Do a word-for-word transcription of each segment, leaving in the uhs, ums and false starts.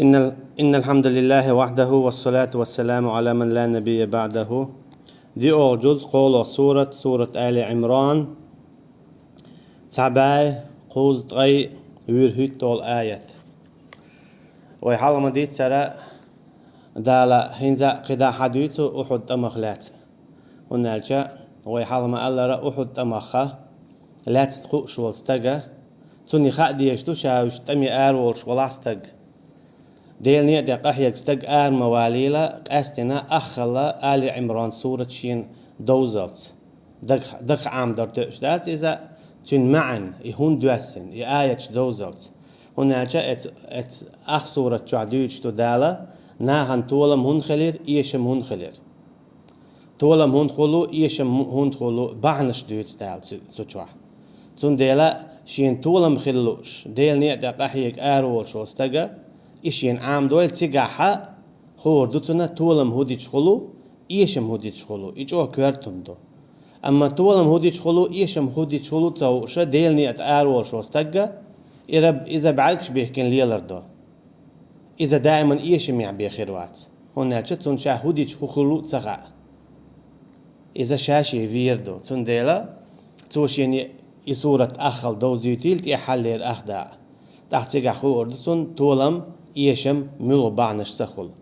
إن ال- إن الحمد لله وحده والصلاة والسلام على من لا نبي بعده. ДиълагӀа жуз, кхоалагӀа сурат, сурат Али Ӏимран, цхьа бӀаь кхузткъеи вуьрхӀитталгӀа аят. Вай хьалха ма дийццара, Дала хӀинца а кхидӀа хьадуьйцу Ухьуд тӀамах лаьцна. ХӀунда аьлча вай хьалха ма-аллара, Ухьуд тӀамах лаьцна хууш волу стага, цунна хаа дезаш ду ша уьш тӀаме араволуш валахь стаг. Делан некъа тӀе къахьега стаг ара ма валийла, къаьстина аххалла Али Ӏимран сурат шена довзалц. Дагах, дагах Ӏамадар тоьуш дац иза, цуьнан маьӀна, и хӀунда доьссина, и аяташ довзалц. ХӀунда аьлча эц-, эц-, ах сурат чохь дуьйцуш ду Дала, нахана толам хӀунда хилира, эшам хӀунда хилира. Толам хӀунда хуьлу, эшам хӀунда хуьлу, бахьанаш дуьйцу Дала цу, цу чохь. Цундела шена толам хила лууш, Делан некъа тӀе къахьега араволуш волу стага, и шена Ӏамадойла, цигахь хуур ду цунна толам хӀун дича хуьлу, эшам хӀун дича хуьлу, и чӀогӀа коьрта хӀума ду. Амма толам хӀун дича хуьлу, эшам хӀун дича хуьлу ца хууш, Делан некъа тӀе араволуш волу стага, и раб-, иза бӀаьргаш бихкина лелар ду. Иза даиман эшамехь бен хир вац, хӀунда аьлча цунна ша хӀун дича хӀун хуьлу ца хаьа. Иза ша-шен вер ду, цундела цо шена и сурат аххалла довзуьйтийла, тӀехь хьаллера ах дакъа. ТӀаккха цигахь хуур ду цунна толам, эшам, муьлха бахьанаш ца хуьлу.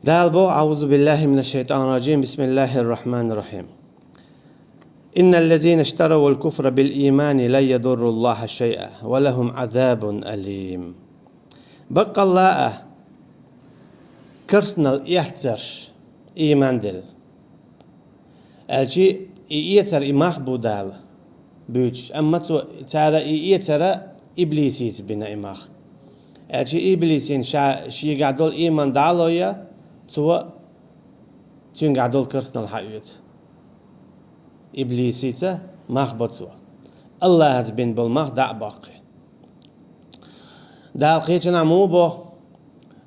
Дала боху: أعوذ بالله من الشيطان الرجيم. بسم الله الرحمن الرحيم. إن الذين اشتروا الكفر بالإيمان لن يضروا الله شيئا ولهم عذاب أليم. Баккъалла а, керстанал эццарш ийман делла. Аьлчи и эцар и мах бу Дала буьйцуш, амма цо, цара и эцара иблисица бина и мах. Аьлчи иблисина ша шегахь долу ийман дӀа а лой, цо цуьнгахь долу керстанал хьаоьцу. Иблисица мах бо цо. Аллахьаца бина болу мах дӀа а боккхий. Дала кхечанхьа муха боху: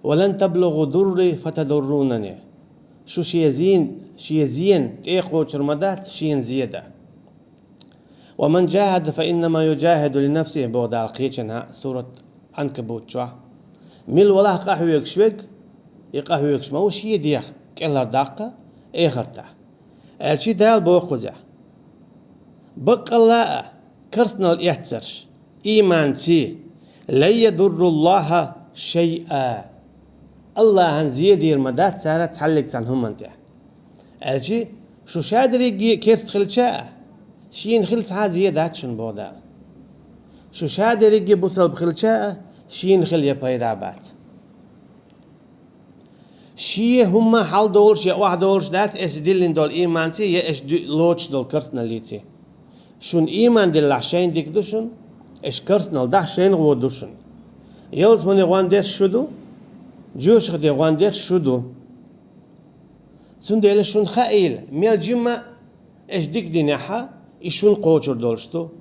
«ولن تبلغوا ضري فتضرونني». Шу шен зен, шен зен тӀекхочур ма дац, шена зен дан. «ومن جاهد فإنما يجاهد لنفسه», боху Дала кхечанхьа сурат Ӏанкабут чохь. Мила валахь къахьоьгуш верг, и къахьоьгуш ма ву шен дегӀ кӀелхьардаккха эхартахь. Аьлчи Дала боху кхузехь: «Баккъалла а, керстанал эццарш, ийманций, لن يضروا الله شيئا». Аллахьан зен дийр ма дац цара цхьаллиг цхьана хӀуманна тӀехь. Аьлчи, шу ша дерриге а керста хилча а, шена хила цхьа а зен дац шуна, боху Дала. Шу ша дерриге а бусалба хилча а, шена хила я пайда бац. Шен хӀумма хьалдолуш я охьадолуш дац эша диллина долу ийманций я эша ду-, лоцуш долу керстаналлиций. Шуна ийман диллахь шайна дика ду шуна, эша керстанал дахь шайна гӀо ду шуна. Ялсамане гӀондеш шу ду, жоьжахате гӀондеш шу ду. Цундела шуна хаийла, мел жимма эша дика динехьа, и шуна кхочур долуш ду.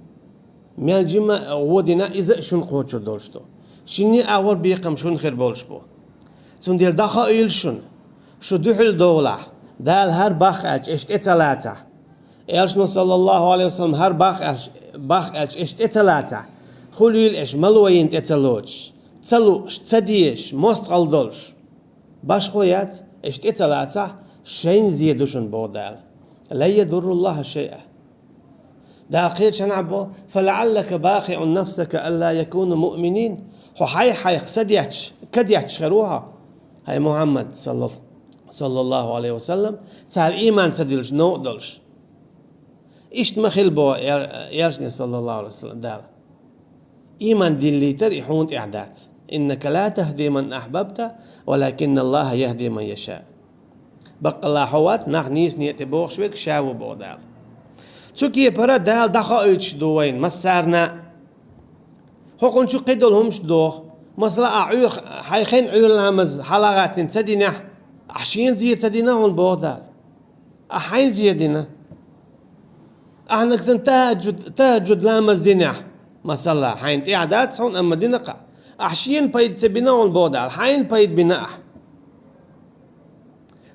Мел жимма гӀо дина, иза а шуна кхочур долуш ду. Шинне а агӀор бекхам шуна хир болуш бу. Цундела дӀахоуьйту шуна, шу дуьхьал довлахь, Дала хӀара баккха аьлча, эша тӀе ца лацахь. Элчано, саллаллаху алейхи ва саллям, хӀара баккха аьлча, баккха аьлча, эша тӀе ца лацахь, хуьлийла эша малойина тӀе ца лоцуш, ца лууш, ца дезаш, мостагӀалла долуш. Башхо яц, эша тӀе ца лацахь, шайна зен ду шуна, боху Дала. «لن يضروا الله شيئا». Дала кхечанхьа боху: «فلعلك باخع نفسك ألا يكونوا مؤمنين». Хьо хьай-хьайх са детташ, ка детташ хир ву хьо, хӀай Мухьаммад, салла-, саллаллаху алейхи ва саллям, цара ийман ца диллаш, новкъа долуш. Иштта ма хила, боху Эл-, Элчане, саллаллаху алейхи ва саллям, Дала. Ийман диллийтар и хьуна тӀехь дац. «إنك لا تهدي من أحببت ولكن الله يهدي من يشاء». Баккъалла хьо вац нах нийса некъа тӀе бохуш верг, ша ву, боху Дала. Цу кепара Дала дӀахоуьйтуш ду вайна массарна а. ХӀокхунна чу кхидолу хӀумаш доху. Масала, ахь Ӏуьйр-, хьайн хин Ӏуьйра ламаз хьала а гӀаттина ца динехь, ахь шена зен ца дина хьуна, боху Дала. Ахь хьайна зен дина. Ахьа нагахь санна тахӀаджуд, тахӀаджуд ламаз динехь, масала, хьайна тӀехь дац хьуна, амма дина-кх ахь. Ахь шена пайда ца бина хьуна, боху Дала, хьайна пайда бина ахь.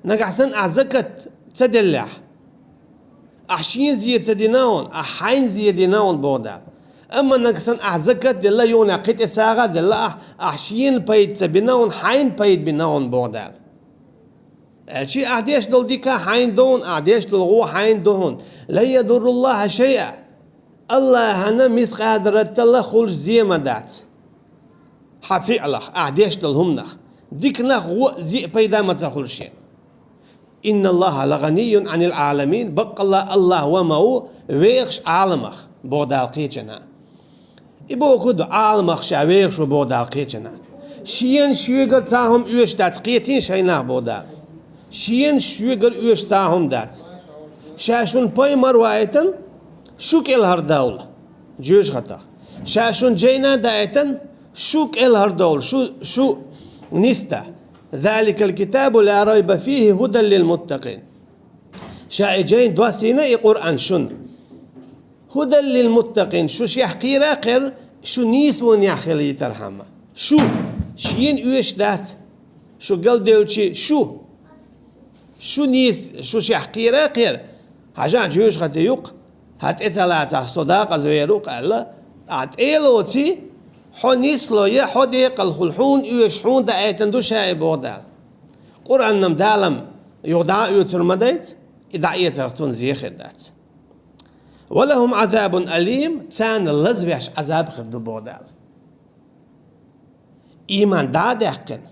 Нагахь санна ахь закат ца деллехь, ахь шена зен ца дина хьуна, ахь хьайна зен дина хьуна, боху Дала. Амма нагахь санна ахь закат делла, юханехь кхин тӀе сагӀа а делла, ахь, ахь шена пайда ца бина хьуна, хьайна пайда бина хьуна, боху Дала. Аьлча ахь деш долу дика хьайна ду хьуна, ахь деш долу гӀо хьайна ду хьуна. «Лан ядурруллаха шайъа». Аллахьана мискъала зарратал а хуьлуш зе ма дац. Хьан фиълах, ахь деш долу хӀуманах, диканах гӀо а, зе а пайда ма ца хуьлу шена. «Инналлаха лагӀанийюн Ӏанил Ӏаламин», баккъалла Аллах ва ма ву вехаш Ӏаламах, боху Дала кхечанхьа. И бохург ду, Ӏаламах ша вехаш ву, боху Дала кхечанхьа. Шена шуьгара цхьа хӀума оьшуш дац, кхетий шайнах, боху Дала. Шена шуьгара оьшуш цхьа хӀума дац. Ша шуна пайхамар ваийтина, шу кӀелхьардовла, жоьжахатех. Ша шуна жайна даийтина, шу кӀелхьардовла, шу, шу нисда. «Заликал китабу ла райба фихи хӀудан лил муттакъин». Ша и жайна доссийна и Къуръан шуна. «ХӀудан лил муттакъин», шу шех кхера а кхера, шу нийсонехь хилийтархьама. Шу, шена оьшуш дац. Шу галдевлчи, шу. Шу нийса, шу шех кхера а кхера. Хьажахь, жоьжахати юккъе, хӀара тӀе ца лацахь, со декъаза вер ву-кх аьлла, ахь тӀе а лоций, хьо нисло я, хьо декъала хуьлу, хьуна оьшуш, хьуна даийтина ду ша и, боху Дала. Къуръан-м Дала-м юха дӀа а оьцур ма дац, и дӀаэцарх цунна зе хир дац. «Ва лахӀум Ӏазабун алим», царна лазвеш Ӏазаб хир ду, боху Дала. Ийман дӀа а даьккхина,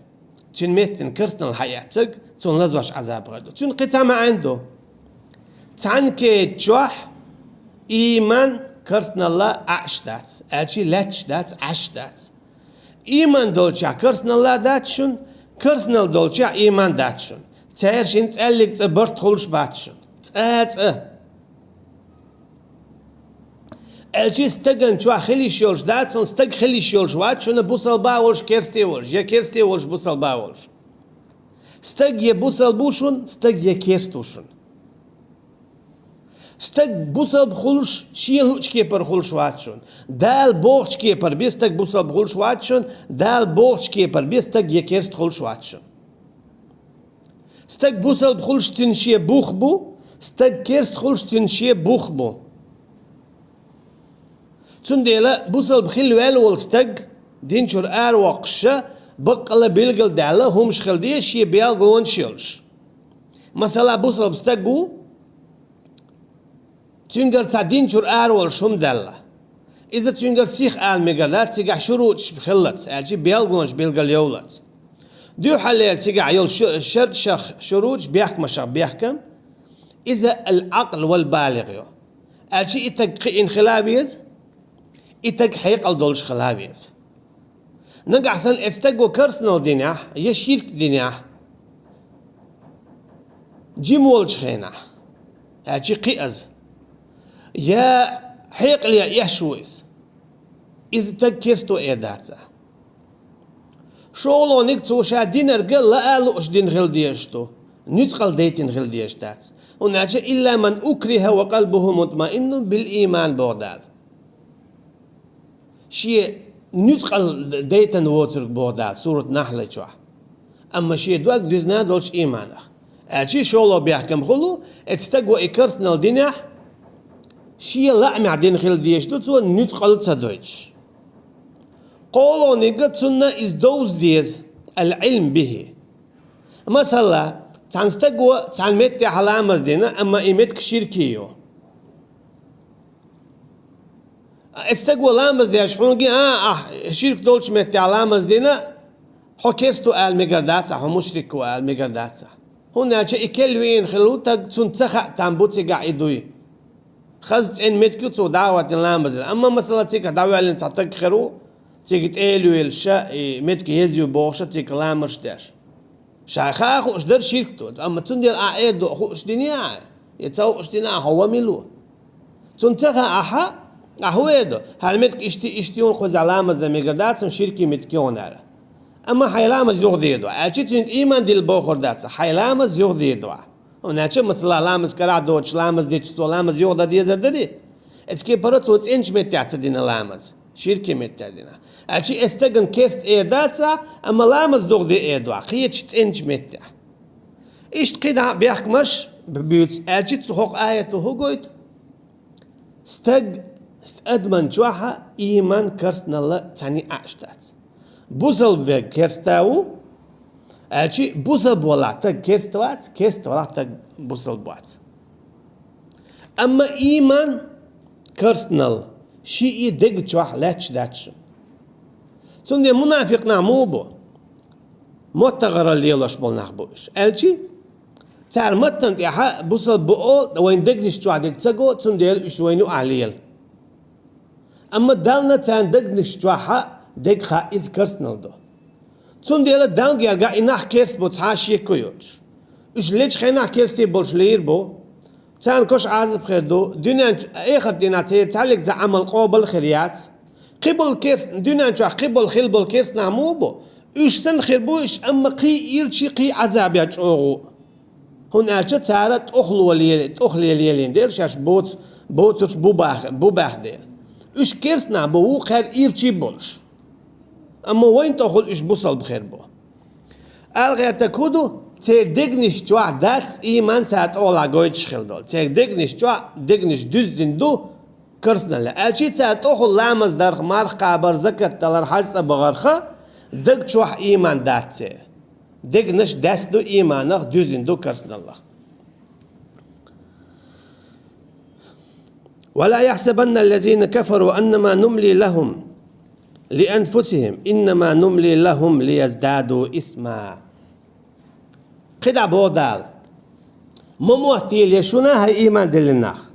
цуьнан меттана керстаналла хьаэцнарг, цунна лазвеш Ӏазаб хир ду. Цуьнан кхин цхьа маьӀна ду. Цхьана кеда чохь ийман, керстаналла Ӏаш дац, аьлча лаьтташ дац, Ӏаш дац. Ийман долчохь керстаналла дац шуна, керстаналла долчохь ийман дац шуна. Цаьршиннан цӀаьллиг цӀа барт хуьлуш бац шуна. Цкъа а цӀа. Аьлча стагана чохь хила йиш йолуш дац, хӀунда стаг хила йиш йолуш вац шуна бусалба а волуш, керста а волуш, я керста а волуш, бусалба а волуш. Стаг я бусалба ву шуна, стаг я керста ву шуна. Стаг бусалба хуьлуш, шен луъучу кепара хуьлуш вац шуна. Дала бохучу кепара бен стаг бусалба хуьлуш вац шуна, Дала бохучу кепара бен стаг я керста хуьлуш вац шуна. Стаг бусалба хуьлуш цуьнан шен бух бу, стаг керста хуьлуш цуьнан шен бух бу. Цундела бусалба хила ваьлла волу стаг, дин чуьра аравоккхуш, баккъалла билгалдаьлла хӀумаш хила деза шен белгалонаш йолуш. Масала, бусалба стаг ву, цуьнгара цхьа дин чуьра араволуш хӀума даьлла. Иза цуьнгара сих ала мегар дац, цигахь шурутӀаш хиллалц, аьлча белгалонаш билгал йовлалц. Дуьххьарлера цигахь йолу шу-, шарташах, шурутӀаш, бехкамашах бехкам, иза ал-Ӏакъл вал-балигӀ ю. Аьлча и стаг кхиъна хила веза, и стаг хьекъал долуш хила веза. Нагахь санна оцу стага керстаналла динехь, я ширк динехь, жима волчу хенахь, аьлча кхиаза, я хьекъале эш ву иза, иза стаг керста ву эр дац ахь. ШолгӀаниг цо ша динарг лаа а лууш дина хила дезаш ду, нуьцкъала дайтина хила дезаш дац. ХӀунда аьлча: «Илла ман укриха ва къалбуху мутмаиннун бил ийман», боху Дала. Шен нуьцкъала дайтина воцург, боху Дала Сурат Нахьла чохь. Амма шен дог дуьзна долчу ийманах. Аьлча шолгӀа бехкам хуьлу, оцу стага и керстаналла динехь, шен лаамехь дина хила дезаш ду цо, нуьцкъала ца дойтуш. КхоалгӀаниг цунна иза довза деза, ал-Ӏилм бихи. Масала, цхьана стага цхьана меттехь ламаз дина, амма и меттиг ширкий ю. Оцу стага ламаз деш хьуна гина, а, ахь ширк долчу меттехь ламаз дина, хьо керста ву ала мегар дац ахь, хьо мушрик ву ала мегар дац ахь. ХӀунда аьлча и керла веана хилла ву стаг, цунна ца хаьа там бу цигахь и дуй. Хаза цӀена меттиг ю цо дӀа а хӀоттийна ламаз дина. Амма, масала, цигахь дӀавоьллина цхьа стаг хир ву, цига тӀе а лоьлуш, и меттиг еза ю бохуш, цига ламазаш деш. Ша хаа хууш дара ширк ду, амма цундела ахь эр ду, хууш диний ахь, я ца хууш диний ахь, хьо ва мила ву. Цунна ца хаахь, ахь хӀун эр ду? ХӀара меттиг иштта, иштта ю, кхузахь ламаз дан мегар дац, хӀун ширкий меттиг ю хӀара. Амма хьайн ламаз юхадер ду, аьлча цуьнга ийман дилла бохур дац, хьайн ламаз юхадер ду ахь. ХӀунда аьлча, масала, ламаз карахь доцуш, ламаз дечу цо ламаз юхадан дезар дарий? Оцу кепара цо цӀеначу меттехь ца дина ламаз, ширкий меттехь дина. Аьлча оцу стагана керста эр дац ахь, амма ламаз юхадер ду ахь, кхечу цӀеначу меттехь. Иштта кхидӀа а бехкамаш буьйцу, аьлча цу хӀокху аято хӀун гойту? Стаг Адаман чохь а ийман, керстаналла цхьаьний Ӏаш дац. Бусалба верг керста ву, аьлчи бусалба валахь таг керста вац, керста валахь таг бусалба вац. Амма ийман, керстаналла шиъ а дега чохь лаьтташ дац шуна. Цундела мунафикъ нах муха бу? МоттагӀаралла лелош болу нах бу уьш. Аьлчи, цара маттана тӀехьа бусалба бу олу, вайн дегнаш чохь дерг ца го, цундела уьш вайна юкъахь лела. Амма Далла царна дегнаш чохь а дерг хаьа иза керстаналла ду. Цундела Далла гергахь и нах керста бу цхьа а шеко йоцуш. Уьш лечу хенахь керстий болуш лийр бу. Царна кош Ӏазап хир ду, дуьнен чу-, эхарт дийнахь церан цхьаьллиг цхьа Ӏамал къобал хир яц. Кхиболу керст-, дуьнен чохь кхиболу хилла болу керстанах муха бу? Уьш санна хир бу уьш, амма кхин ирчи, кхин Ӏазаб яц чӀогӀа. ХӀунда аьлча цара тӀохло ле-, тӀохле лелийна дела, шаьш боц-, боцурш бу бах-, бу баьхна дела. Уьш керстанах бу, вукхара ирчий болуш. Амма вайн тӀехула уьш бусалба хир бу. Ала гӀертарг хӀун ду? Церан дегнаш чохь дац ийман цара тӀехула гойтуш хилла долу. Церан дегнаш чохь дегнаш дуьззина ду керстаналла. Аьлчи цара тӀехула ламаз дарх, марха кхабар, закат далар, хьаьж цӀа бахарха, даг чохь ийман дац церан. Дегнаш даьсна ду ийманах, дуьззина ду керстаналлах. ولا يحسبن الذين كفروا أنما نملي لهم لأنفسهم إنما نملي لهم ليزدادوا إثما. КхидӀа боху Дала: «Ма моттийла шуна, хӀай ийман диллина нах.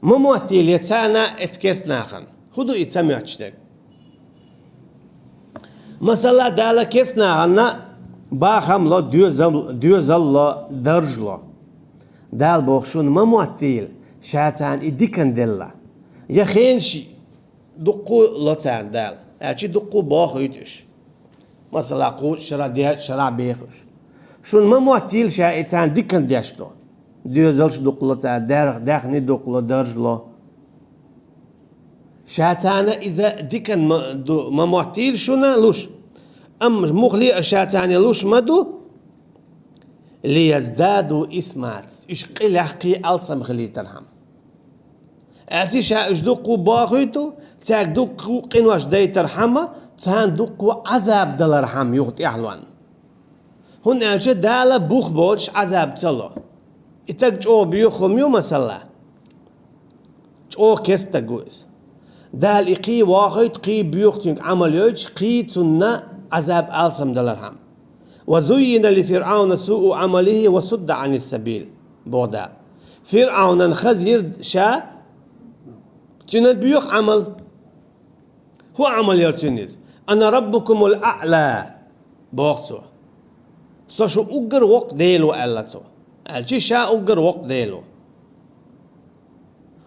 Ма моттийла царна, эцу керстанахана». ХӀун ду и ца моьттуш дерг? Масала, Дала керстанахана бахам ло, доьзал-, доьзал ло, дарж ло. Дала боху шуна: «Ма моттийла, ша царна и диканна делла». Я хенаш дуккху ло царна Дала, аьлчи дуккху бохуьйту уьш. Масала, кхузткъа шарахь, дезткъа шарахь беха уьш. Шуна ма моттийла ша и царна диканна деш ду. Доьзалш дуккху ло царна, даьрах-, даьхни дуккху ло, дарж ло. Ша царна иза диканна ма ду, ма моттийла шуна луш. Амма муххале а ша царна луш ма ду, «ليزدادوا إثما», уьш къинойх кхин алсам хилийтархьама. Аьлчи ша уьш дуккху бохуьйту, цаьрга дуккху къинош дайтархьама, царна дуккху Ӏазаб далархьама юха тӀаьхьалонна. ХӀунда аьлча Дала бух боцуш Ӏазаб ца ло. И стаг чӀогӀа боьха хӀума ю, масала. ЧӀогӀа керста стаг ву иза. Дала и кхин вохуьйту, кхин боьха цуьнга Ӏамал йойтуш, кхин цунна Ӏазаб алсам далархьама. «وزين لفرعون سوء عمله وصد عن السبيل», боху Дала. ФирӀавнан хаза йира ша, цуьнан боьха Ӏамал. ХӀун Ӏамал яра цуьнан иза? «أنا ربكم الأعلى», боху цо. «Со шу уггар воккха Дела ву», аьлла цо. Аьлчи ша уггар воккха Дела ву.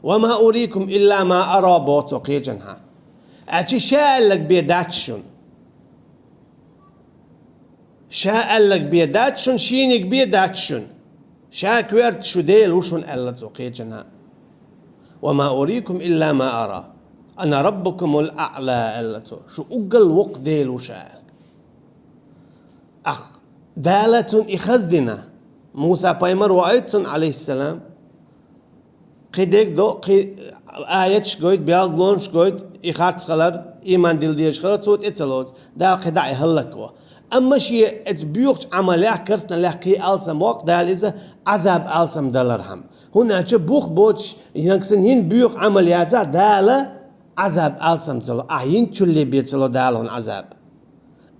«وما أريكم إلا ما أرى», боху цо кхечанхьа. Аьлчи ша аьлларг бен дац шуна. Ша аьлларг бен дац шуна, шениг бен дац шуна. Ша коьрта шу Дела ву шуна, аьлла цо кхечанхьа. «وما أريكم إلا ما أرى. أنا ربكم الأعلى», аьлла цо. Шу уггал воккха Дела ву ша, аьлла. Ах, Дала цунна и хаза дина. Муса-пайхамар ваийта цунна, Ӏалайхиссалам. Кхин дерг до, кхин аяташ гойту, белгалонаш гойту, и харц хилар, ийман дила дезаш хилар цо тӀе ца лоцу. Дала кхидӀа и хӀаллакво. Амма шен эцу боьхачу Ӏамалех, керстаналлех кхин алсам воккху Дала иза Ӏазаб алсам далархьама. ХӀунда аьлча бух боцуш, нагахь санна хӀинца боьха Ӏамал яцахь, Дала Ӏазаб алсам ца ло. Ахь хӀинца чулле бен ца ло Дала хьуна Ӏазаб.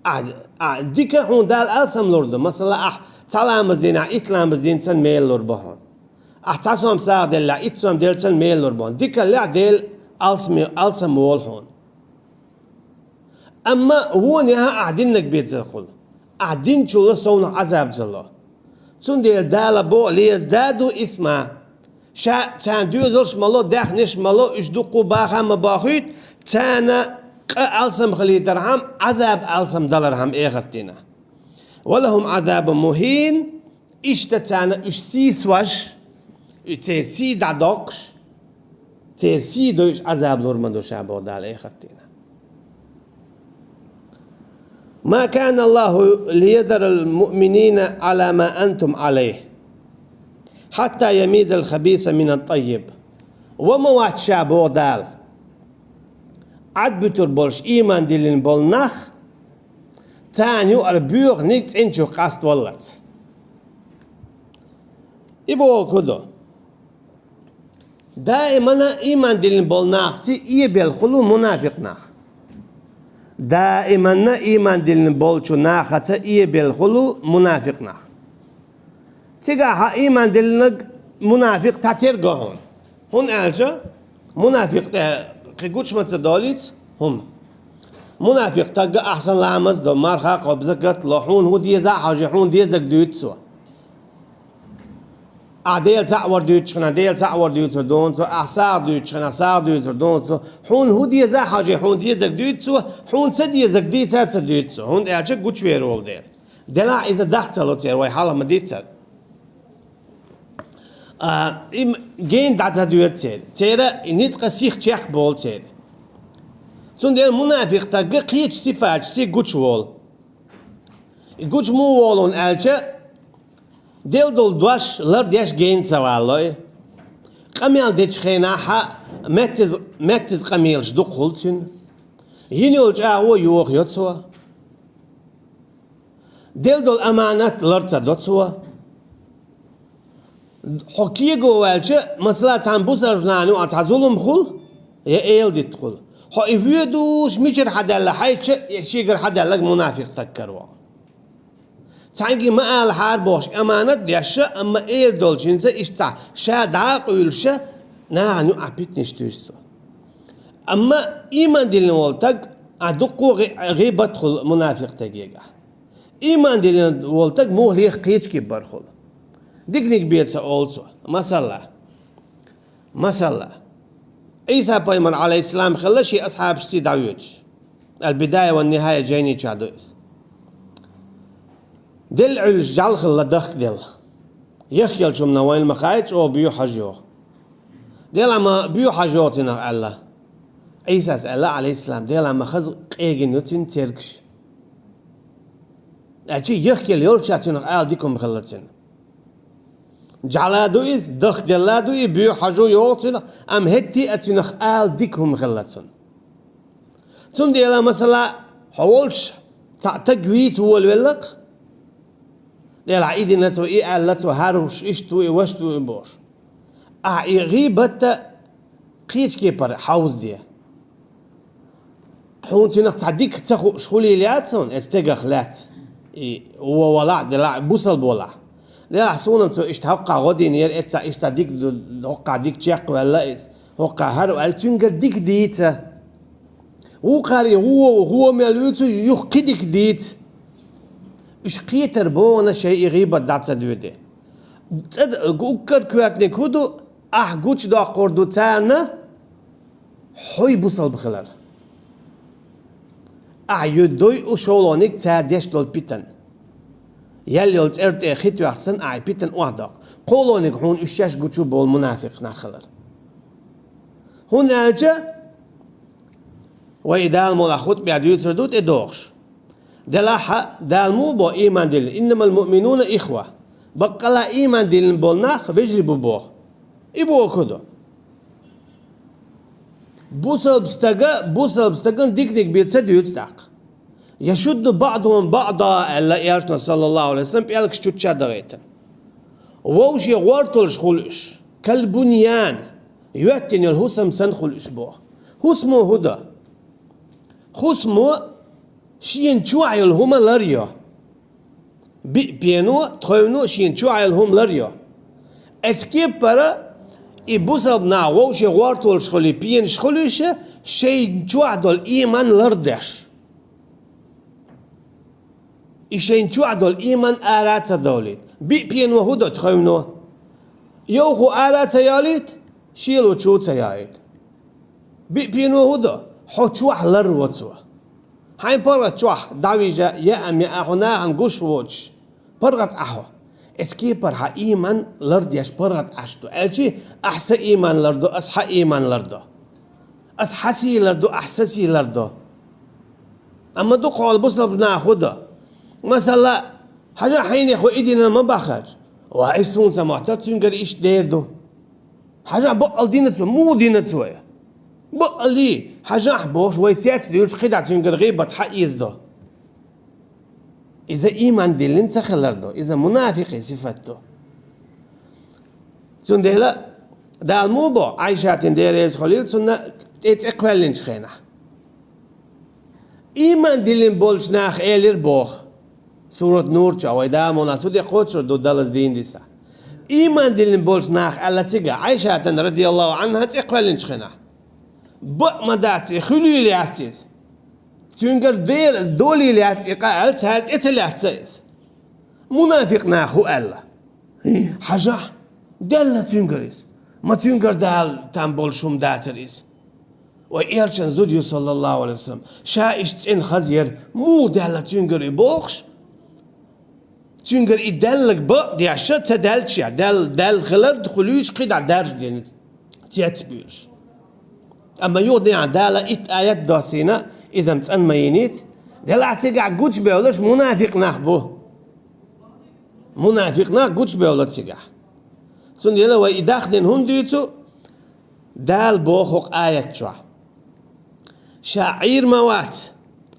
Ахь, ахь дика хьуна Дала алсам лур ду. Масала, ахь цхьа ламаз дина, ахь итт ламаз дина санна мел лур бу хьуна. Ахь цхьа сом сагӀа делла, итт сом делла санна мел лур бу хьуна. Дикаллехь Дела алсаме-, алсам волу хьуна. Амма вонехьа ахь диннаг бен ца хуьлу. Ахь динчул совнах Ӏазаб ца ло. Цундела Дала боху: «ليزدادوا إثما». Ша царна доьзалш ма ло, даьхнеш ма ло, уьш дуккху баха ма бохуьйту, царна къа алсам хилийтархьама, Ӏазаб алсам далархьама эхарт дийнахь. «ولهم عذاب مهين», иштта царна уьш сийсош, церан сий дӀадоккхуш, церан сий дойуш Ӏазаб лур ма ду ша, боху Дала эхарт дийнахь. «ما كان الله ليذر المؤمنين على ما أنتم عليه حتى يميز الخبيث من الطيب». Ва ма вац ша, боху Дала, Ӏадбуьтур болуш ийман диллина болу нах, царна юкъара боьханиг цӀеначух къаставаллалц. И бохург хӀун ду? Даиманна ийман диллина болу нахаца эбелла хуьлу мунафикъ нах. Даиманна ийман диллина болчу нахаца эбелла хуьлу мунафикъ нах. Цигахь хьан ийман диллинарг мунафикъ ца терго хьуна. ХӀунда аьлча мунафикъ тӀе кхин гучу ма ца долуьйту хӀума. Мунафикъ стаг ахь санна ламаз до, марха кхобу, закат ло, хьуна хӀун деза а хьожий, хьуна дезарг дуьйцу цо. Ахь Дела цхьаъ вар дуьйцучу хенахь, Дела цхьаъ вар дуьйцур ду хьуна цо, ахь сагӀа дуьйцучу хенахь, сагӀа дуьйцур ду хьуна цо, хьуна хӀун деза а хьожий, хьуна дезарг дуьйцу цо, хьуна ца дезарг дийца а ца дуьйцу цо, хӀунда аьлча гучувер волу дела. Делахь иза дах ца ло церан, вай хьалха ма-дийццара. А, и м-, гена дӀа ца доьду церан. Церан и ницкъан сих чекхболу церан. Цундела мунафикъ стаг кхечу сифаташца гучуволу. И гучу муха волу аьлча, делла долу дош лардеш гена ца валлой. Къамел дечу хенахь меттаза, меттаза къамелаш дукха хуьлу цуьнан. Йина йолу чӀагӀо йохайо цо. Делла долу аманат лар ца до цо. Хьо кего ваьлча, масала, цхьана бусалба нахана юкъахь цхьа зулам хуьлу, я эладитта хуьлу. Хьо и воьдуш мичара хьадаьлла хьайча, я шегара хьадаьлларг мунафикъ стаг караваьлла. Цхьаьнгге ма алахьара бохуш, аманат деш, амма эр долчуьнца иштта ша дӀа а къуьйлуш, нахана юкъахь питанаш туьйсу цо. Амма ийман диллина волу стаг, а, дуккха гӀи-, гӀийбат хуьлу мунафикъ стагехь. Ийман диллина волу стаг муха леха кхечу кепара хуьлу. Диканиг бен ца олу цо. Масала. Масала. Ӏийса пайхамар, Ӏалайхиссалам, хилла шен асхьабашций дӀавоьдуш. Аль-Бидая ва Нихая жайни чохь ду иза. Делла Ӏуьллуш жӀаьла хилла, дахка делла. Яхкелчунна вайна ма хаьа, чӀогӀа боьха хьожа йогӀу. Делахь ма боьха хьожа йогӀу цунах аьлла. Ӏийсас аьлла, Ӏалайхиссалам, Делахь ма хаза къегина ю цуьнан цергаш. Аьлча яхкелла йолчу цунах ала дика хӀума хилла цуьнан. ЖӀаьла ду иза, дахделла ду и, боьха хьожа йогӀу цунах, амма хӀетте а цунах ала дика хӀума хилла цунна. Цундела, масала, хьо волчу цхьаъ стаг вийца волавелла-кх, делахь и дина цо, и аьлла цо, хӀара уьш иштта ву и, ваша ву и бохуш. Ахьа и гӀийбатта кхечу кепара хьовзаде. Хьуна цунах цхьа дика ца хууш хуьлийла яц хьуна, эцу стегах лаьцна. И вон валахь а, делахь а, бусалба валахь а. Делахь суна-м цо иштта хӀоккхахь гӀо динера, эццахь иштта дика ду, хӀоккхахь дика чекхваьлла иза, хӀоккхахь хӀара аьлла, цуьнгара дика дийца. Вукхара и гӀо, гӀо мел вуьйцу, юха кхин дика дийца. Уьш кхетар бохана шайн и гӀийбат дӀа ца доьде. ЦӀа д-, уггар коьртаниг хӀун ду, ахь гучудоккхур ду царна хьо бусалба хилар. Ахь ю-, дойу шолгӀаниг цара деш долу питана. Ял йолу цӀерда тӀе хи тоьхча санна, ахь и питана охьадоккху. КхоалгӀаниг хьуна уьш шаьш гучу болу мунафикъ нах хилар. ХӀунда аьлча, вай и Дала мукъалахь хутбехь дуьйцур ду тӀедогӀуш. Делахь а Дала муха боху ийман диллина: «Иннамал муъминуна ихва». Баккъалла ийман диллина болу нах вежарий бу боху. И бохург хӀун ду? Бусалба стага, бусалба стагана диканиг бен ца дуьйцу тӀаккха. «Яшудду баъдухум баъда», аьлла Элчано, саллаллаху алейхи ва саллям, пӀелгаш чучча а дахийтина. Вовшийн гӀорталш хуьлу уьш. «Кал буньян», йоьттина йолу хӀусам санна хуьлу уьш боху. ХӀусамо хӀун ду? ХӀусамо шена чохь йолу хӀума лар йо. Биъ пено, тхевно шена чохь йолу хӀума лар йо. Эцу кепара и бусалба нах вовшийн гӀорталш хуьлий, пенаш хуьлий ша, шайна чохь долу ийман лардеш. И шайна чохь долу ийман ара а ца довлийта. Биъ пено хӀун до тхевно? Йовхо ара а ца йолийта, шело чу а ца йоуьйту. Биъ пено хӀун до? Хьо чохь лар во цо. Хьайн паргӀат чохь дӀавижа, яа-меа хьо нахана гуш воцуш, паргӀат Ӏа хьо. Эцу кепара хьан ийман лардеш паргӀат Ӏаш ду. Аьлчи, ахь сан ийман лардо, ас хьан ийман лардо. Ас хьан сий лардо, ахь сан сий лардо. Амма дукхахьолу бусалба нах хӀун до? Масала, хьажа хьайнехо и дина ма баххарча. Ва, и суна ца моттара, цуьнгара иштта дер ду. Хьажа баккъал дина цо, муха дина цо я? Бакъ а лий, хьажахь бохуш, вай цец а дуьйлуш, кхидӀа цуьнгара гӀийбат хьаэца до. Иза ийман диллина ца хилар ду, иза мунафикъийн сифат ду. Цундела Дала муха боху, Ӏайшатина, Дела реза хуьлийла цунна, тӀе цӀе кхоьллинчу хенахь? Ийман диллина болчу наха элира боху. Сурат Нур чохь, вай Дала муха цу тӀе кхочур ду, Далла дийна диса. Ийман диллина болчу наха аьлла цигахь, Ӏайшатана, радияллаху Ӏанха, цӀе кхоьллинчу хенахь: «Бакъ ма дац и, хуьлийла яц иза. Цуьнгара Дела долийла яц и къа», аьлла, цара тӀе ца лаьцна иза. Мунафикъ наха хӀун аьлла? Хьажахь, даьлла цуьнгара иза. Ма цуьнгара Дала там болуш хӀума дацара иза. Вай элчан зуда ю, саллаллаху алейхи ва саллям, ша иштта цӀена хаза яра, муха даьлла цуьнгара и бохуш? Цуьнгара и даьлларг бакъ деш, ша ца даьлча, даьлла, даьлла хилар хуьлуьйш, кхидӀа даржа дина, цец а буьйлуш. Амма юха дехьа Дала итт аят доссийна, иза-м цӀан ма йиница. Делахь цигахь гучубевлларш мунафикъ нах бу. Мунафикъ нах гучубевлла цигахь. Цундела вай и дахдина хӀума дуьйцу, Дала боху хӀокху аят чохь: «Ша Ӏийр ма вац,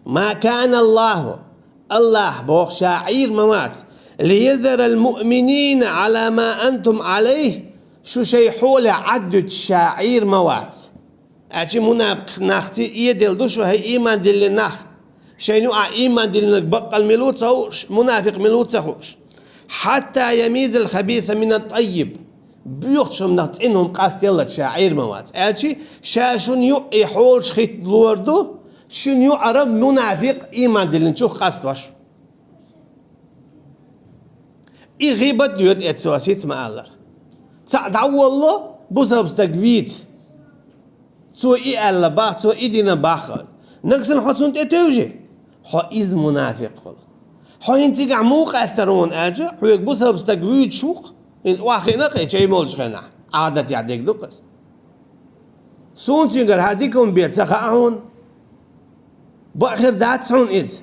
ма кана Аллаху, Аллах боху, ша Ӏийр ма вац, лиязарал муъминина Ӏала ма антум Ӏалайх, шу шайн хьолехь Ӏад дуьтуш ша Ӏийр ма вац». Аьлча мунафикъ нахций эделла ду шу, хӀай ийман диллина нах. Шайна юкъахь ийман диллинарг баккъал мила ву ца хууш, мунафикъ мила ву ца хууш. «Хьатта ямизал хабиса мина таййиб». Боьхачу хӀуманах цӀена хӀума къастаделлачу ша Ӏийр ма вац. Аьлча, ша шуна юкъа и хьолаш хӀитта лор ду, шуна юкъара мунафикъ ийман диллинчух къастош. И гӀийбат доьду эцо сица ма-аллара. Цхьаъ дӀаволло, бусалба стаг вийца. Цо и аьлла бах, цо и дина бах. Нагахь санна хьо цунна тӀе тевжи, хьо иза мунафикъ хуьлу. Хьо хӀинца цигахь муха къаьстара хьуна аьлча, хьоьга бусалба стаг вуьйцуш ву-кх, хӀинца охьахиъна-кх и чай молчу хенахь, Ӏадатехь дерг ду-кх иза. Суна цуьнгара хӀара дика хӀума бен ца хаьа хьуна? Бакъ хир дац хьуна иза,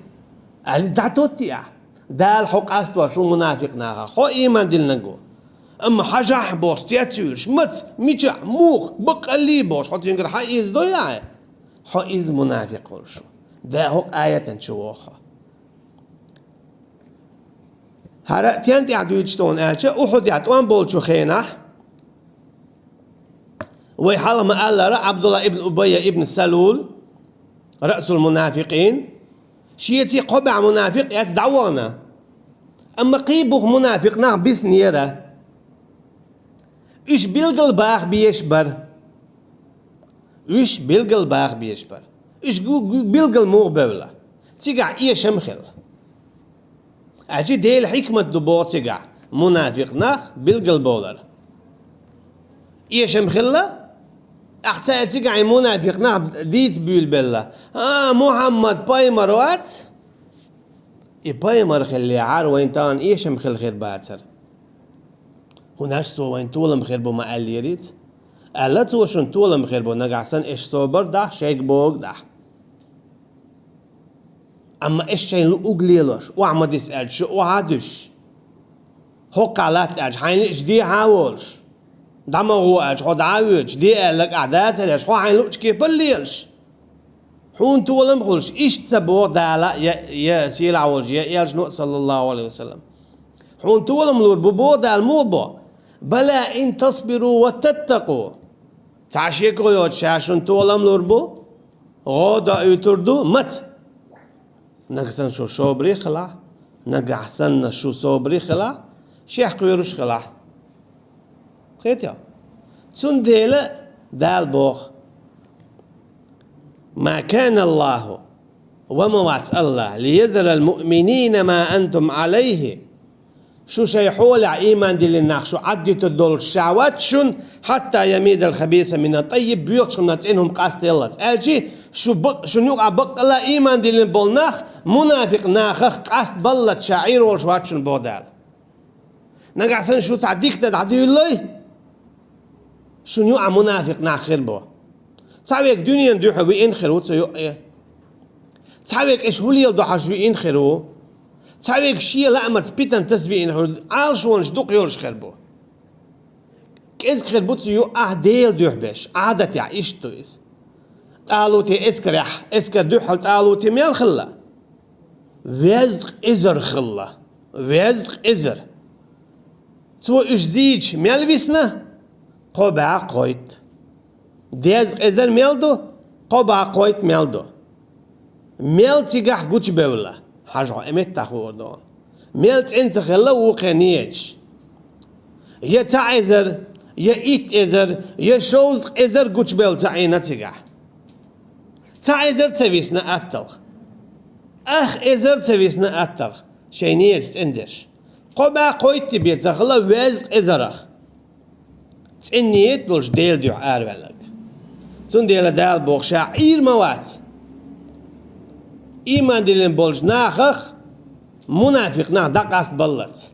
аьлла, дӀатоттий ахь. Дала хьо къастош ву мунафикъ нахах, хьо ийман диллинарг ву. Амма хьажахь бохуш, цецвуьйлуш, маца, мичахь, муха, баккъаллий бохуш, хьо цуьнгара хьаэца дой ахь, хьо иза мунафикъ хуьлуш ву. Дала хӀокху аятан чу воху хьо. ХӀара а стенна тӀехь дуьйцуш ду аьлча, Ухьудехь тӀом болчу хенахь, вай хьалха ма-аллара, Ӏабдулла ибн Убайя ибн Салул, раъсул мунафикъин, шеца кхо бӀе мунафикъ эцна дӀавахана. Амма кхин бух мунафикъ нах биснера. Уьш билггал баха безаш бара. Уьш билггал баха безаш бара. Уьш гу-, гу-, билггал муха бевлла? Цигахь эшам хилла. Аьлча Делан хьикмат ду боху цигахь, мунафикъ нах билггал бовлар. Эшам хилла, ахь ца аьлла цигахь и мунафикъ нах дийца буьйлабелла: «А, Мухьаммад пайхамар вац?» И пайхамар хиллехьара, вайна тахана эшам хилла хир бацара. ХӀунда аьлча цо вайна толам хир бу ма аьллерица. Аьлла цо шуна толам хир бу, нагахь санна аша собар дахь, шайга бохург дахь. Амма аша шайна луъург лелош, охьа ма дис аьлча, шу охьа а дуьсуш. ХӀокхахь латта аьлча, хьайна лиъча дехьа а волуш. ДӀа ма гӀо аьлча, хьо дӀа а воьдуш, де аьлларг ахь да ца деш, хьо хьайна луъучу кепара лелаш. Хьуна толам а хуьлуш, иштта ца боху Дала, я, я сийлахь волчу, я элчано а, саллаллаху алейхи ва саллям. Хьуна толам лур бу боху Дала, муха боху? «Бала ин тасбиру ва таттакъу». Цхьа шеко йоцуш, ша шуна толам лур бу, гӀо а доуьйтур ду, маца? Нагахь санна шу собаре хилахь, нагахь санна шу собаре хилахь, шех кхоьруш хилахь. Кхетий? Цундела Дала боху: «Ма кана Аллаху, ва ма вац Аллах, лиязарал муъминина ма антум алейхи». Шу шайн хьолехь ийман диллина нах шу Ӏаддитар долуш ша вац шуна, хьатта ямизал хабиса мина таййиб, боьхачу хӀуманах цӀена хӀума къастаделлалц. Аьлчи, шу бакъ-, шуна юкъахь баккъалла ийман диллина болу нах, мунафикъ нахах къастабаллалц ша Ӏийр волуш вац шуна боху Дала. Нагахь санна шу цхьа дика дан дӀадуьйлалой, шуна юкъахь мунафикъ нах хир бу. Цхьа верг дуьненан дуьхьа виъна хир ву цу юкъе. Цхьа верг аша хӀун леладо хьажа виъна хир ву. Цхьа верг шен лаамца питана таса виъна хир ву, Ӏалашонаш дукха йолуш хир бу. КӀезиг хир бу цу юкъахь Делан дуьхьа беш, Ӏадатехь иштта ду иза. ТӀалуте эскарехь, эскар дуьхьал ТӀалуте мел хилла? Везткъа эзар хилла. Везткъа эзар. Цо уьш зийча мел висна? Кхо бӀе кхойтта. Дезткъа эзар мел ду? Кхо бӀе кхойтта мел ду. Мел цигахь гучубевлла? Хьажа хьо, и меттахь хуур ду. Мел цӀена ца хилла вукхе ниеташ. Я цхьа эзар, я итт эзар, я шовзткъа эзар гучубевлла ца Ӏийна цигахь. Цхьа эзар ца висна атталха. Ах эзар ца висна атталха, шайн ниеташ цӀена деш. Кхо бӀе кхойтта бен ца хилла везткъа эзарах. ЦӀена ниет долуш Делан дуьхьа араваьлларг. Цундела Дала боху ша Ӏийр ма вац. Ийман диллина болчу нахах мунафикъ нах дӀакъастабаллалц.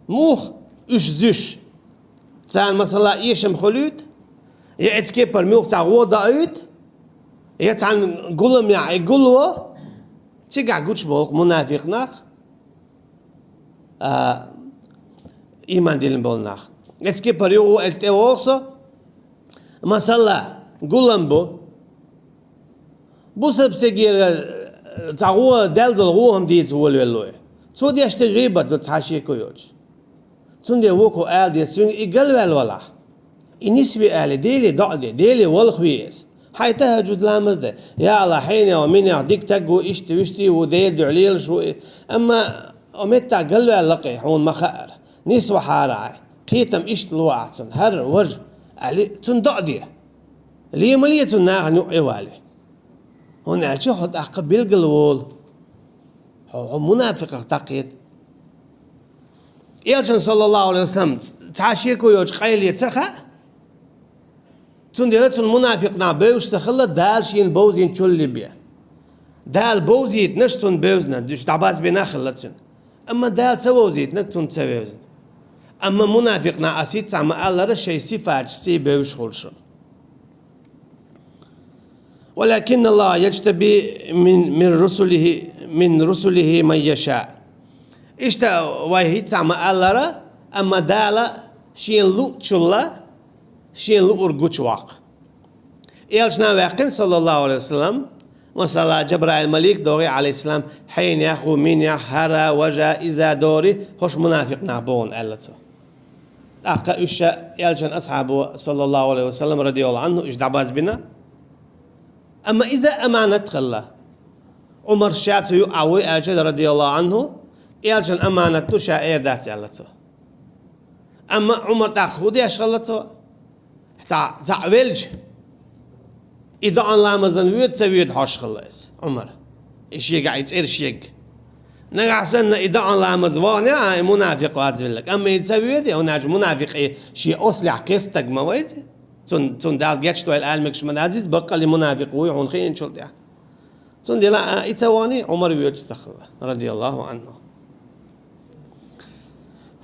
Муха уьш зуьш? Царна, масала, эшам хуьлуьйту, я эцу кепара муьлхха цхьа гӀо доуьйту, я цхьана гуламехь и гулво, цигахь гучуболу мунафикъ нах, а, ийман диллина болу нах. Эцу кепара юха, эцу тӀе вогӀу со, масала, гулам бу. Бусалба стегера, э, цхьа гӀо, Далла долу гӀо хӀума дийца волавелла ву. Цо деш дерг гӀийбат ду, цхьа шеко йоцуш. Цундела вукхо ала деза цуьнга, и галваьлла валахь. И нисве ала, Деле доӀа де, Деле валхаве иза. Хьайн тахӀажжуд ламаз де. Я АллахӀ, хьенех, минех дика стаг ву, иштта, вуьшта ву, Делан дуьхьа лелаш ву и. Амма оцу меттехь галваьлла лакхе, хьуна ма хаара. Нисвахьара хьайн. Кхетам иштта ло ахь цунна. ХӀара, важа, аьлла, цунна доӀа де. Ле ма ле цунна нахана юкъе вале. ХӀунда аьлча хьо тӀаккха билггал волу. Хьо, хьо мунафикъах дӀакхета. Элчанна, саллаллаху Ӏалайхи ва саллам, цхьа шеко йоцуш къайле ца хаьа. Цундела цунна мунафикъ нах бевзаш ца хилла, Дала шена бовзийначул бен. Дала бовзийтинарш цунна бевзина, уьш дӀабазбина хилла цуьнан. Амма Дала ца вовзийтинарг цунна ца вевзина. Амма мунафикъ нах, ас хӀинца ма-аллара, шайн сифаташций бевзаш хуьлу шуна. «ولكن الله يجتبي من، من رسله، من رسله من يشاء». Иштта вай хӀинца ма-аллара, амма Дала шена луъучул шена луург гучуваккха. Элчанна ваьккхина, саллаллаху Ӏалайхи ва саллам, масала, Жабраил малик догӀий, Ӏалайхиссалам, хьенех ву, минех, хӀара, важа, иза дори, хӀорш мунафикъ нах бу хьуна, аьлла цо. ТӀаккха уьш ша Элчанан асхьабо, саллаллаху Ӏалайхи ва саллам, радияллаху Ӏанху, уьш дӀабазбина. Амма иза аманат хилла. Ӏумар ша цу юкъахь вуй аьлча, радияллаху Ӏанху, Элчанан аманат ду, ша эр дац, аьлла цо. Амма Ӏумар тӀаккха хӀун деш хилла цо? Цхьаъ, цхьаъ велча, и доӀан ламазан воьду, ца воьду хьожуш хилла иза, Ӏумар. И шегахь и цӀера шега. Нагахь санна и доӀан ламаз вахана, а, и мунафикъ вац велларг. Амма и ца воьду, хӀунда аьлча мунафикъ и шен ослехь кхетта стаг ма вай иза. Цунна, цунна Дала гечдойла ала мегаш ма дац иза, баккъалла и мунафикъ вуй хьуна хиъначул тӀаьхьа. Цундела, а, и ца вахана, Ӏумар воьдуш ца хилла, радияллаху Ӏанху.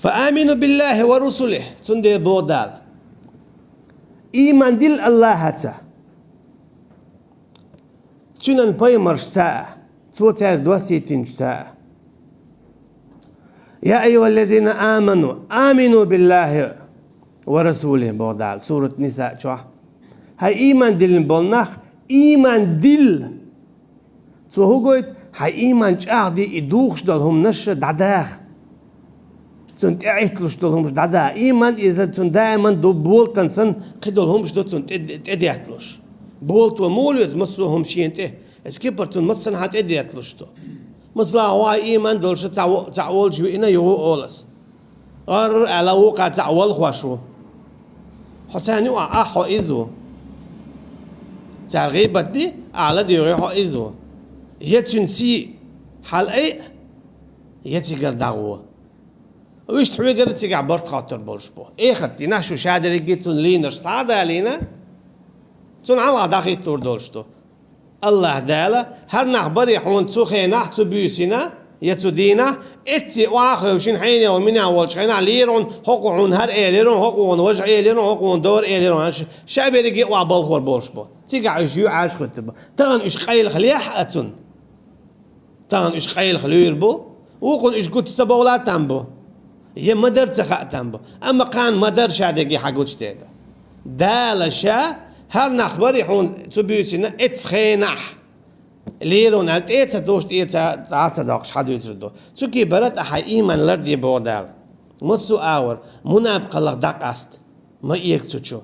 «فآمنوا بالله ورسله», цундела боху Дала: «Ийман дилла АллахӀаца, Цуьнан пайхамаршца а, Цо цаьрга доссийтинчуьца а». «يا أيها الذين آمنوا آمنوا بالله ورسوله», боху Дала Сурат Ниса чохь. ХӀай ийман диллина болу нах, ийман дилла! Цо хӀун гойту? Хьайн ийман чӀагӀде, и духуш долу хӀуманаш дӀадаха. Цунна тӀеӀитталуш долу хӀуманаш дӀадаха. Ийман иза цунна даиман ду, болтан санна, кхидолу хӀуманаш ду цунна тӀе-, тӀедетталуш. Болто муха лоьцу массо а хӀума шена тӀе? Эцу кепара цунна массанхьа тӀедетталуш ду. Масала, хьо хьайн ийман долуш цхьа во-, цхьаъ волчу виъна, юха олу ас: «ГӀарр», аьлла, вукхо цхьаъ валхош ву. Хьо царна юкъахь ахь хьо иза ву. Цара гӀийбат де, ахь ладуьйгӀи хьо иза ву. Я цуьнан сий хьалаайъа, я цигара дӀагӀо. Вуьшта хьоьгара цигахь барт хоттур болуш бу. Эхарт дийнахь шу шадерриге цунна лийнарш схьа а далийна, цунна хьалха дӀахӀитталур долуш ду. АллахӀ Дала, хӀара нах барий хьуна цу хенахь, цу буьйсина, я цу дийнахь, эцций охьа а хевшина, хьенех, минех волчу хенахь лийра хьуна, хӀокхо хьуна хӀара элира хьуна, хӀокхо хьуна важа элира хьуна, хӀокхо хьуна дора элира хьуна, аьлла, ша берриге а охьабалхор болуш бу. Цигахь уьш юьхьӀаьржа хӀуьттур бу. Тахана уьш къайлаха лехьа а цунна. Тахана уьш къайлаха луьйр бу, вукхунна уьш гучу ца бовла а там бу, я ма-дарра ца хаьа там бу. Амма кхана ма-дарра шадерриге хьан гучу дер ду. Дала ша ХӀара нах барий хьуна цу буьйсанна эццахь хенахь? Лерон аьлла тӀе а ца дохуш, тӀе а ца, цӀа а ца доккхуш хьадуьйцур ду. Цу кепара тӀаккха хьайн ийман ларде боху Дала. Массо а агӀор, мунапикъаллах дӀакъаста. Ма эга цу чу.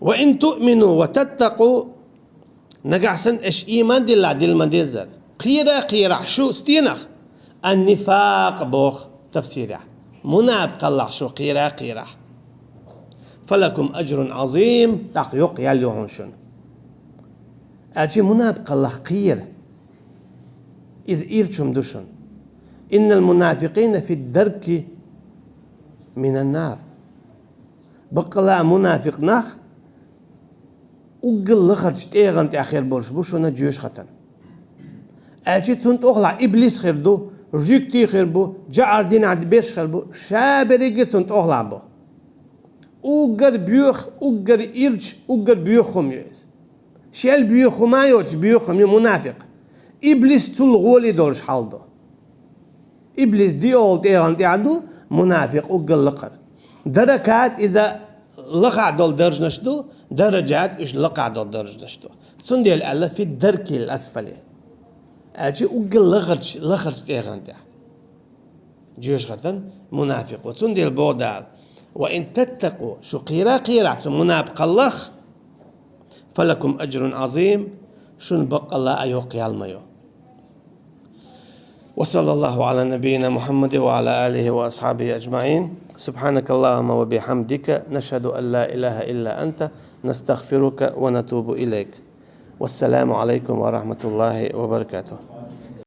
«Ва ин туъмину ва таттакъу», нагахь санна аша ийман диллахь, дилла ма-деззара. Кхера а кхерахь шу стенах? Ан-нифакъ боху тафсирехь. Мунапикъаллах шу кхера а кхерахь. «Фалакум аджрун азим», тӀаккха йоккха ял ю хьуна шуна. Аьлча мунапикъаллах кхера. Иза ирча хӀума ду шуна. «Иннал мунафикъина фи дарки минан нар». Баккъала а мунафикъ нах уггар лахарчу тӀегӀан тӀехь хир болуш бу шуна жоьжахатана. Аьлча цунна тӀохлахь иблис хир ду, жуьгтий хир бу, жаӀар динахь берш хир бу, ша берриге а цунна тӀохлахь бу. Уггар боьха, уггар ирча, уггар боьха хӀума ю иза. Шел боьха хӀума а йоцуш боьха хӀума ю мунафикъ. Иблис цул гӀоле долуш хьал ду. Иблис диъолу тӀегӀан тӀехь ду, мунафикъ уггар лакхара. Даракат иза лахахь долу даржанаш ду, дараджат уьш лакхахь долу даржанаш ду. Цундела аьлла фи даркил асфали. Аьлча уггар лахарчу, лахарчу тӀегӀан тӀехь. Жоьжахатан мунафикъ ву. Цундела боху Дала: «Ва ин таттакъу», шу кхера а кхерахь цу мунапикъаллах, «фалакум аджрун азим», шуна баккъала а йоккха ял ма ю. وصلى الله على نبينا محمد وعلى آله وأصحابه أجمعين. سبحانك اللهم وبحمدك، نشهد أن لا إله إلا أنت، نستغفرك ونتوب إليك. والسلام عليكم ورحمة الله وبركاته.